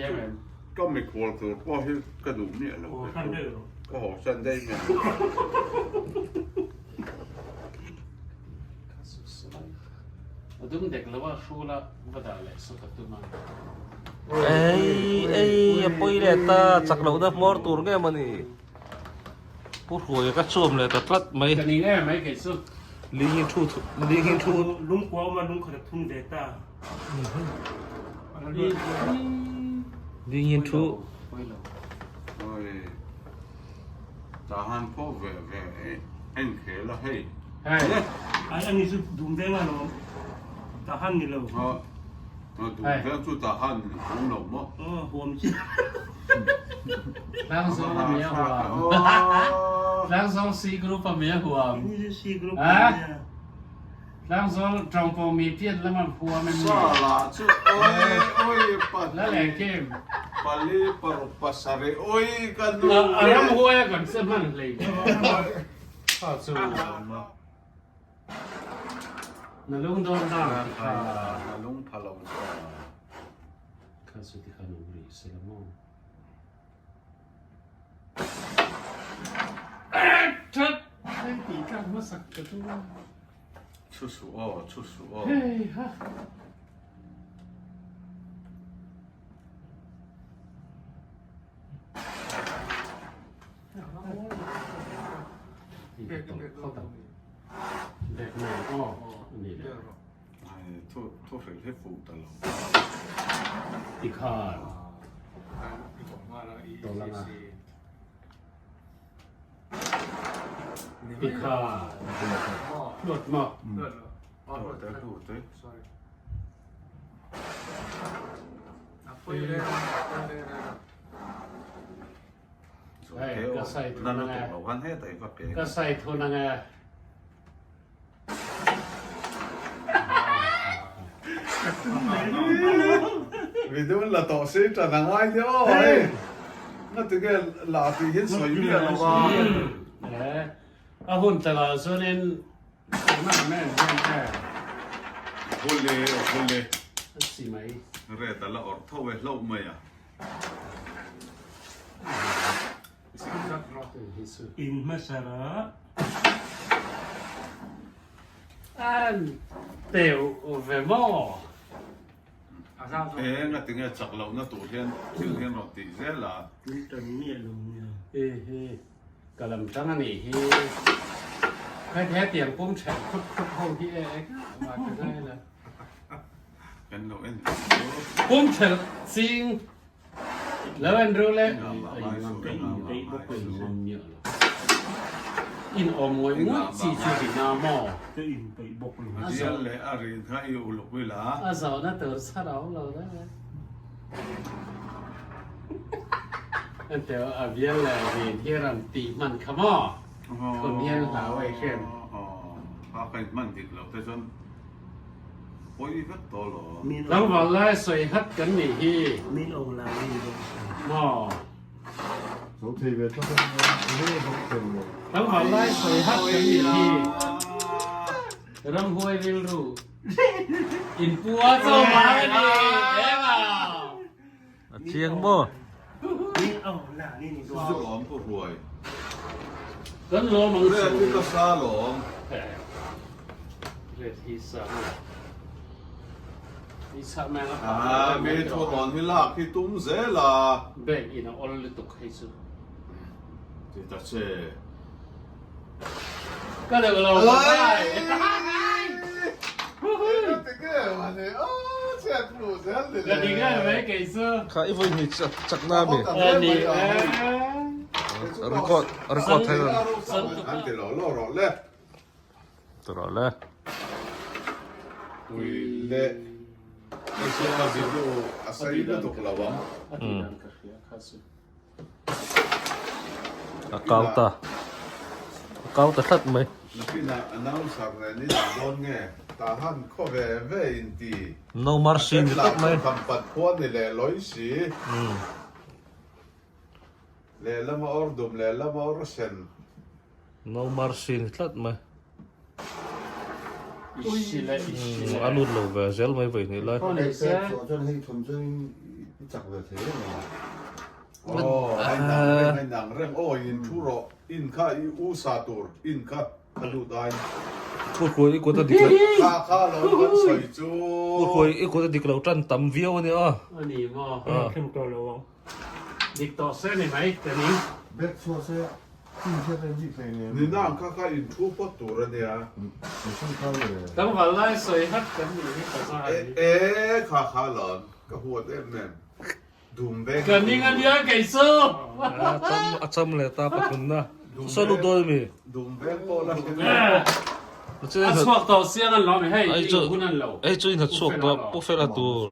Thiam em? Ka mikhual tur pawh hi ka duh miah lo. Ka haw san daih mai ang. A dum dek lo a, hrul a va dah leh saw ka tum a. Ei ei a pawi leh ta chak lohna hmawr tur nge mawni Pu Hruaia ka chuam leh ta tlat mai. Ka ni nge mai kei chu. Ling in thu ling in thu. Lungkua awm a lungkhat a thun ve ta. Ling in thu. Oi tahan pawh ve ve en khel a hei. Ai ani chu dum veng a lawm tahan ni lo. Dum veng chu tahan huam lo maw? Aw huam chi. Tlangzawng a mi a huam. Tlangzawng C group a mi a huam. Ani chu C group a nia. Tlangzawl tawngpawng mi pian lam an huam em ni? Sala chu oi oi pahnih La leh kem. Pali paruk pasarih oi ka nu A ram huai a kan che hman hlei. Kha chu na lung dawn dan ti kha. Na lung pha lo chu a. Kha chu ti khan um rih se la maw. That! Hei tih tlak hmasak ka tum a. Chhu suh aw, chhu suh aw. Hei ha. Dek mai aw ani le. Thu thu hrilh hi fuh ta lo. Tikhan tawlanga tikhan hluat maw? Hluat e hluat e. Hei ka sai thun ang e. Ka sai thun ang e. Video la tawh si tan a ngai nia aw hei nga tinge la tih hian sawi miah lo a. A hun takah chuanin tunah men hian e. Hule hule. A si mai. Red a la awrh tho e hlauh mai a. In hmasa rah. An teuh ve maw? Eng a tinge chak lohna tur hian thil hian rawn tih zel a. Min tan miah lo nia. Hi hi ka lam tang a nih hi. Hei hetiang pum ṭhelh khut khut ho hi e engah mah ka ngai la. Kan lo en thei chu. Pum ṭhelh ching lo en ru le. In awm ngawih ngawih chi chu ri na maw? Ka in peih bawk lo. A zial leh a rin kha i uluk ila. A zawhna tur chhar a awm lo reng e. Enteh a bial leh rin hi rawn tih hman kha maw? Thun hian hlau a i hriat. A ka in hman dik loh te chuan. Pawi vek tawh lo. Tlangval lai sawi hat kan nih hi. Min awng lai ni bawk si. Maw? Zo thei ve tlat a nia, nge zo thei lo. Tlangval lai sawi hat kan nih hi. Ramhuai rilru in pua chaw vang a ni eng a. A chiang maw? Min awng lai ni ni bawk si. Lawm pu Hruai. Kan lawm ang chu. Red hi ka sa lawm. Red hi sa maw? Hi sa mai la. Ah, mi thu rawn hi lak hi tum zel a. Bank in a awl lutuk hei chu. Ti ta che. Ka deuh lo ka ngai. Ka ding em mai kei chu. Kha i vawi hnih chak na mi. Ani e. Record record thei lo. An ti lo lo rawh le. Ti rawh le. Ui le. Hei chu a video a sei lutuk lo ang. A ti dan ka hria kha chu. A kau ta. A kau ta tlat mai. Nakinah announcer nen i dah dawn nge? Tahan khaw ve ve in ti. No mercy ni tlat mai. A then lah chu Khampat khua ni leh lawi si. Lehlam a awr dum lehlam a awr sen. No mercy ni tlat mai. I si le i si le. A lut lo ve zel mai vawi hnih lai. Khaw nei se. Chuan hei thawm chuan in. I chak ve thei reng a. Aw, a inang reng, a inang reng. Aw, in thu rawh. In kha i u sa tur, in kha ka lut ai. Pu Hruai i kut a dik lo. Kha kha lo kan sawi chu. Pu Hruai i kut a dik lo tan tam viau a nia. A ni maw? A thleng tawh lo ang. Dik tawh se ni mai ka ni. Bek chhuah se in hriat a inbik hlei nen. Nina ang kha kha in thu phawt tur a nia. Mihring kha le. Tlangval lai sawi hat kan nih hi ka zai. E e kha kha lo ka huat em em. Dum veng. Ka ning a nia kei chu. A cham a cham leh ta pathumna. Saw lut dawn ami? Dum veng pawh la hre A chhuak tawh siang an lo ami hei i hun an lo. Hei chu in ha chhuak tawh pu fela tur.